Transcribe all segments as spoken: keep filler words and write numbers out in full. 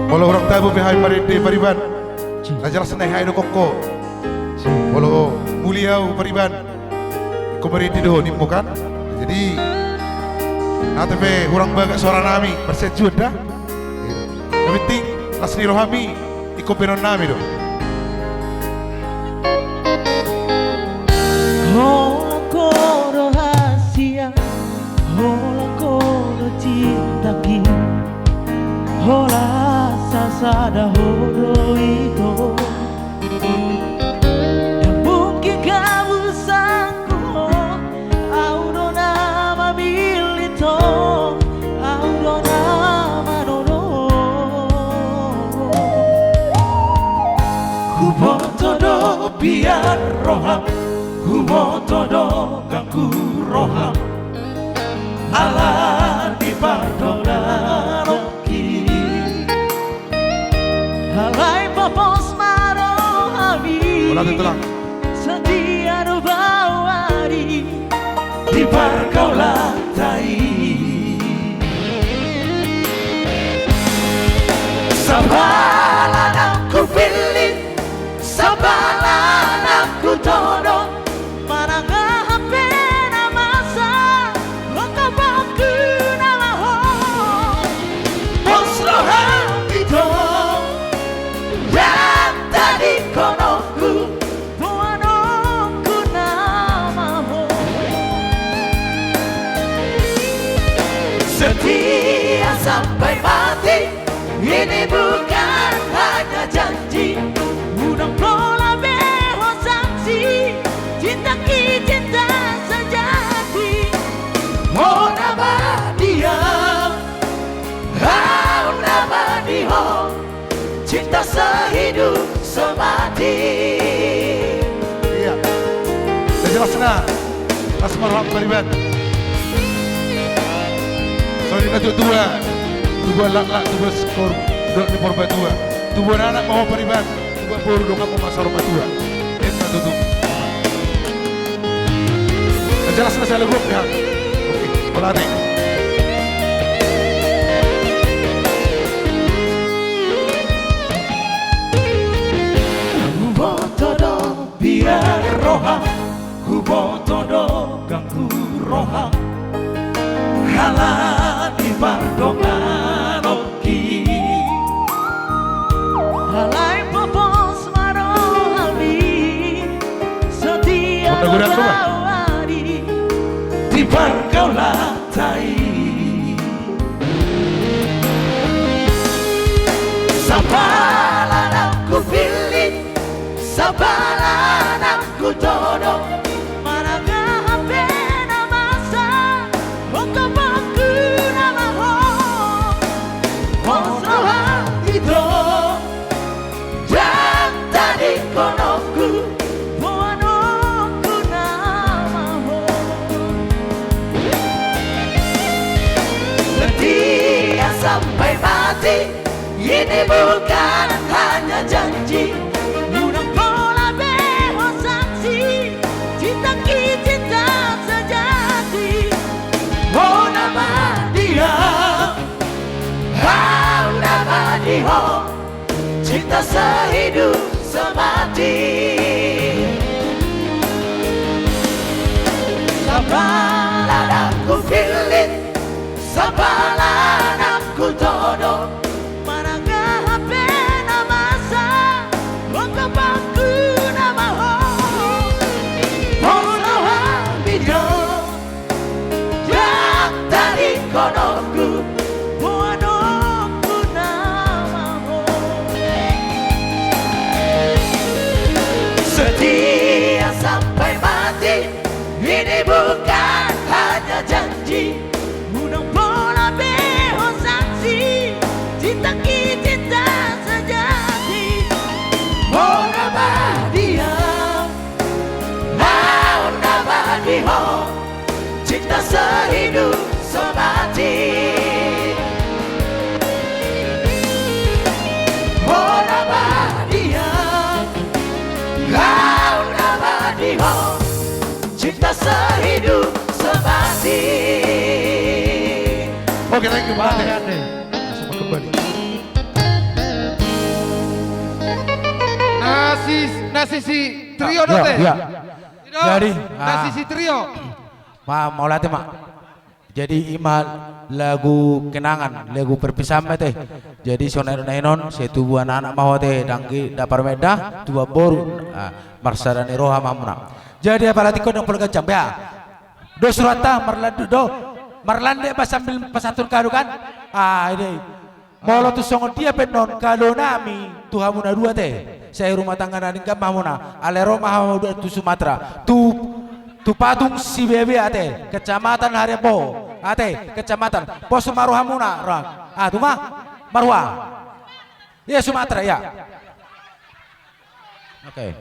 Molo hurang tabo pe hami marende pariban, na jelas na hea do kongko. Molo muli au pariban, ingkon marende do ho nimmu kan. Jadi, nda pe hurang bagak soara nami, marsianjuan da. Na penting las ni rohami, ingkon baenon nami do. Holan ho do rahasia, holan ho do cintaki, holan sasada ho do ito. Ndang mungkin gabusanku ho, au do na mamillit ho, au do na manodong ho. Huboto do biar roham, huboto do ganggu roham, ala ni pardonganonki. Alai pos ma rohami. Holan tulang. Setia do bau ari di pargaulanta i. Sabala na hupillit, sabala na hutodo, manang aha pe na masa, ongkapku nama ho. Pos roham ito, ndang tadingkononku, boanonku nama ho. Setia sampai mati, ini bukan hanya janji. Unang pola be ho sangsi, cintaki cinta sejati. Ho na badia, au na badia ho, cinta sehidup semati. Iya. Na jelas na las ma roham pariban. Songon i na tuatua, tubuan laklak, tubuan sikoru, dohot ni Purbatua. Tubuan anak ma ho pariban, tubuan boru donganmu ma saur matua. Emma tutu. Na jelas na sai lagu on pe hami. Oke, holan ate. Huboto do biar roham, huboto do ganggu roham, ala ni pardonganonki. Alai pos ma rohami, setia do bau ari di pargaulanta i. Sabala na hupillit, sabala na hutodo, manang aha pe na masa, ongkapku nama ho. Pos roham ito, ndang tadingkononku, boanonku nama ho. Setia sampai mati, ini bukan hanya janji. Unang pola be ho sangsi, cintaki cinta sejati. Ho na badia, au na badia ho, cinta sehidup semati. Sabala na hupillit, sabala na hutodo, manang aha pe na masa, ongkapku nama ho. Pos roham ito, ndang tadingkononku, boanonku nama ho. Setia sampai mati, ini bukan hanya janji. Unang pola be ho sangsi, cintaki cinta sejati. Ho na badia, au na badia ho, cinta sehidup semati. Ho na badia, au na badia ho, cinta sehidup semati. Ho Kira kira. Nah, semua kembali. Nasi, nasi si trio dote. Iya. Jadi, nasi si trio. Ma, mauliate ma. Jadi ima lagu kenangan, lagu perpisahan ma ate. Jadi sonari on sai tubu anak-anak ma ho ate, dang i da parumaen da, tubu boru. Marsada ni roha ma hamuna. Jadi apalagi kau dang pola ganjang ba. Do surata marlandu do. Marlandu ba sambil pasahat kado kan. Ah, ini. Molo tu songon dia pe annon kado nami tu hamuna dua ate. Sai rumah tangga na denggan ma hamuna. Alai ro ma hamuna dua tu Sumatera. Tu, tu Patung Sibeabea ate. Kecamatan Haribao. Ate, kecamatan. Pos ma rohamuna. Ah, tu ma. Marhua. Iya, Sumatera, iya. Oke.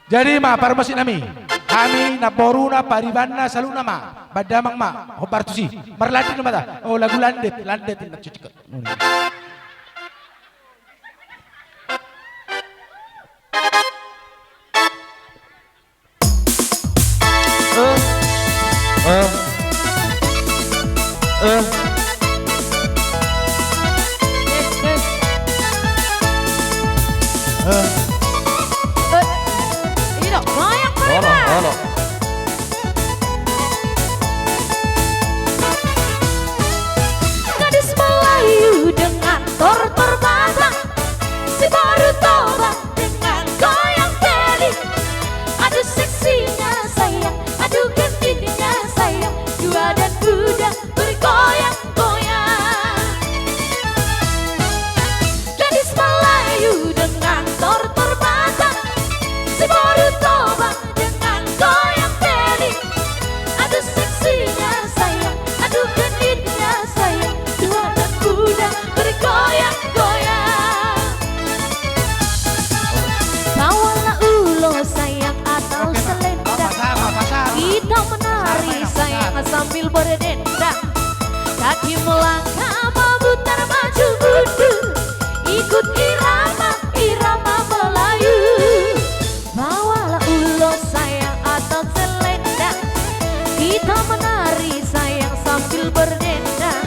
Jadi ma parmusik nami. Hami namboruna paribanna saluhutna ma. Ba damang ma. Hombar tusi. Marlandu ma ate. Oh, lagu landet, landet. Gadis Melayu dengan tortor Batak, si boru Toba dengan goyang teli. Aduh seksinya sayang, aduh gendutnya sayang, tua dan muda bergoyang-goyang. Gadis Melayu dengan tortor Batak, si boru Toba dengan goyang teli. Aduh seksinya sayang, aduh gendutnya sayang, tua dan muda bergoyang-goyang. Bawalah ulos sayang atau selendang, kita menari sayang sambil berdendang. Kaki melangkah memutar maju mundur, ikut irama, irama Melayu. Bawalah ulos sayang atau selendang, kita menari sayang sambil berdendang.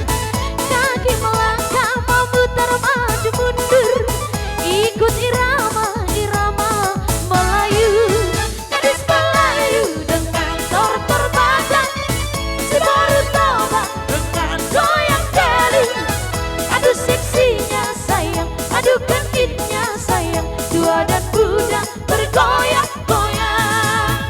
Kaki melangkah memutar maju mundur, ikut irama, irama Melayu. Gadis Melayu dengan tortor Batak, si boru Toba dengan goyang teli. Aduh seksinya sayang, aduh gendutnya sayang, tua dan muda bergoyang-goyang.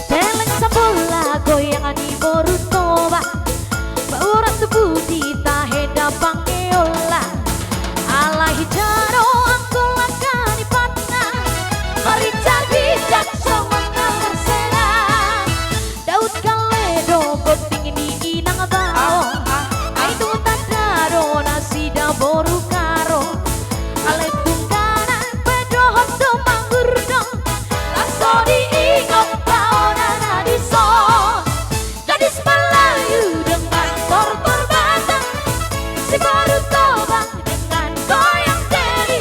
Celeng sabola goyangan ni boru Toba. Baoa tubu di tahe dapang eola. Alai hita do anggo langka ni panna, marinjak-injak songon na marsela. Daut gale do gondang ni inang bao. Ai tung tanda do nasida boru Karo. Alai tung dangka pe dohot do mangur do, laos so diingot baoa na dison. Gadis Melayu dengan tortor Batak, si boru Toba dengan goyang teli.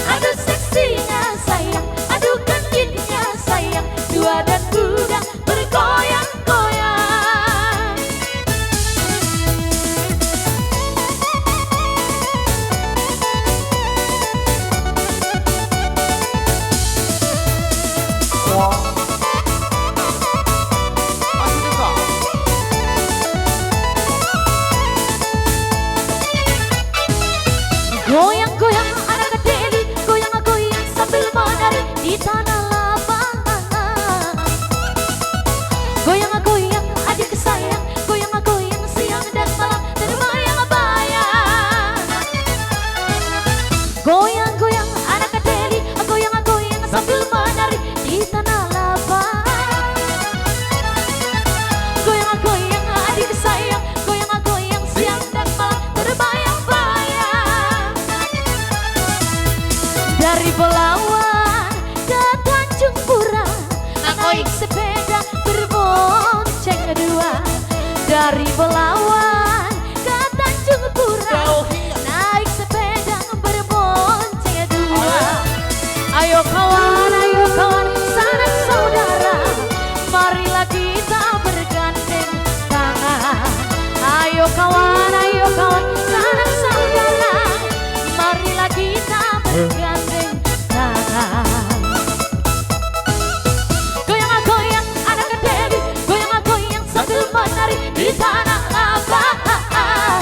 Aduh seksinya sayang, aduh gendutnya sayang, tua dan muda bergoyang-goyang. Goyang-goyang anak teli, goyang-goyang sambil menari di tanah lapang. Goyang-goyang adik sayang, goyang-goyang siang dan malam terbayang-bayang. Goyang-goyang anak teli, goyang-goyang sambil menari di tanah lapang. Goyang-goyang adik sayang, goyang-goyang siang dan malam terbayang-bayang. Dari Belawan ke Tanjung Pura, naik sepeda berbonceng dua. Dari Belawan ke Tanjung Pura, naik sepeda berbonceng dua. Ayo kawan, ayo kawan, sanak saudara, marilah kita bergandeng tangan. Ayo kawan, ayo kawan, sanak saudara, marilah kita bergandeng tangan. Goyang, goyang, anak kediri, goyang, goyang sambil menari di tanah Abang.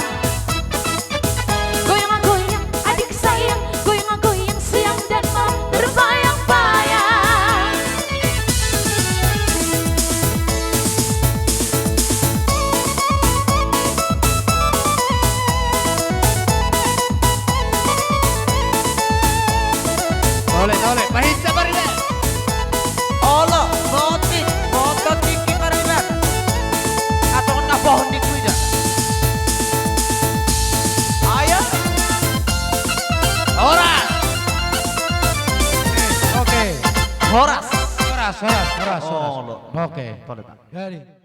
Goyang, goyang, adik sayang, goyang, goyang siang dan malam terbayang-bayang. Tole, tole, pahinsa pariban. Olo, botik, botot tingki pariban. Atau na pohon di kuida. Ayo. Horas. Oke, oke. Horas. Horas, horas, horas, horas. Olo. Oke. Tole, Pak. Jadi.